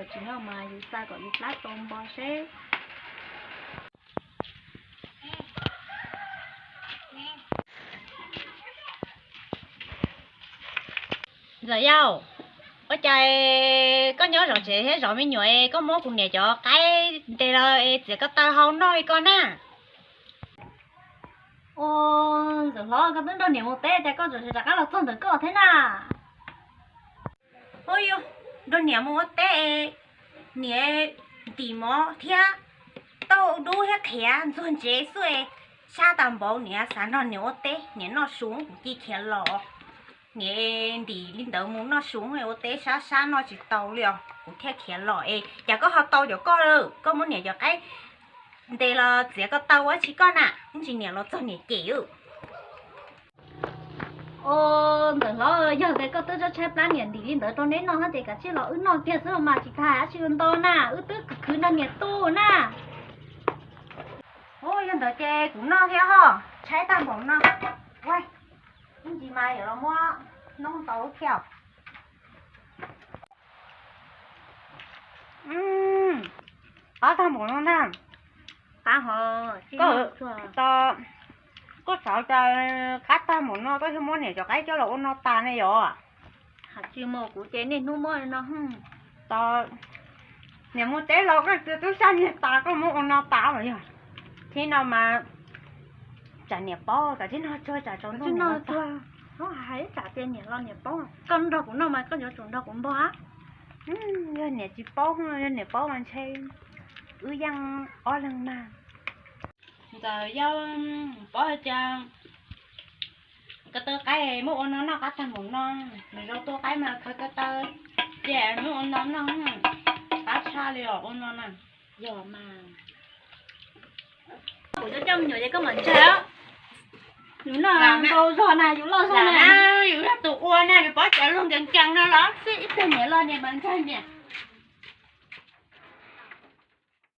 Tsis yog mas yus xav kom yus plab tau npo seb. Ntxawm Yauj, ua cas koj nyob zov tsev thiab zov me nyuam es koj muab kuv niam cov qaib ntes los es txiav ko taw hau noj li ko na? Ua, Ntxawm Hlob, koj twb nrog niam mus teb cas koj tseem rov qab los txog ntawm koj thiab na? Ua, nrog niam mus ua teb, niam ntim mov thiab tauj dub thiab qhiav ntxuag ntsev xwb es sab tag npaum, niam xav nrog niam ua teb, niam noj su kuv cia khiav los. Niam ntim li ntawd mus noj su ua teb sab sab noj tsis tau li os, kuv thiaj khiav los es cas koj ho tau cov koj lawm, koj muab niam cov qaib ntes los txiav ko taw ua tsi koj na, ib ntsis niam los txog niam cem. Ua, Ntxawm Hlob, yog tias koj twb tshaib plab niam ntim li ntawd rau neb noj ces kav tsij los wb noj kiag xwb mas tsis tas dab tsi ntau na, wb twb khwv khwv nrog niam tu na. Ua, yog ntawd ces kuv noj thiab ho, tshaib tag npaum no. Ua, ib ntsis mas yuav los muab noob ntau thiab. Qab tag npaum no na. Qab ho, koj, koj xav cas qab tag npaum no koj thiaj muab niam cov qaib coj los ua no tas ne yom? Hais tsis mus kuv ces niaj hnub muab no. Tos niam mus teb los koj twb sab niag tas koj muab ua no tas los yog. Thib no mas tsam niam paub, tsam thib no tsuag tsam tsaus ntuj niam tsuag. Hais tsam tias niam los niam paub, koj nrog kuv noj mas koj yuav tsum nrog kuv npog. Yog niam tsis paub, yog niam paub mas ntshe wb yeej ob leeg mas. Ntxawm Yauj, paub cas ko taw qaib muab ua no noj qab tag npaum no, nws zoo tua qaib mas khaws ko taw ces muab ua no noj, qab tshaj li os ua no na. Yog mas. Kuv coj coj me nyuam ces koj mam ntshai os. Yus noj ntau zog na, yus loj zog na. Yus yog tus ua na, yus paub cas luag nkees nkees no los xij ib tug niam los niam mas ntshai niam.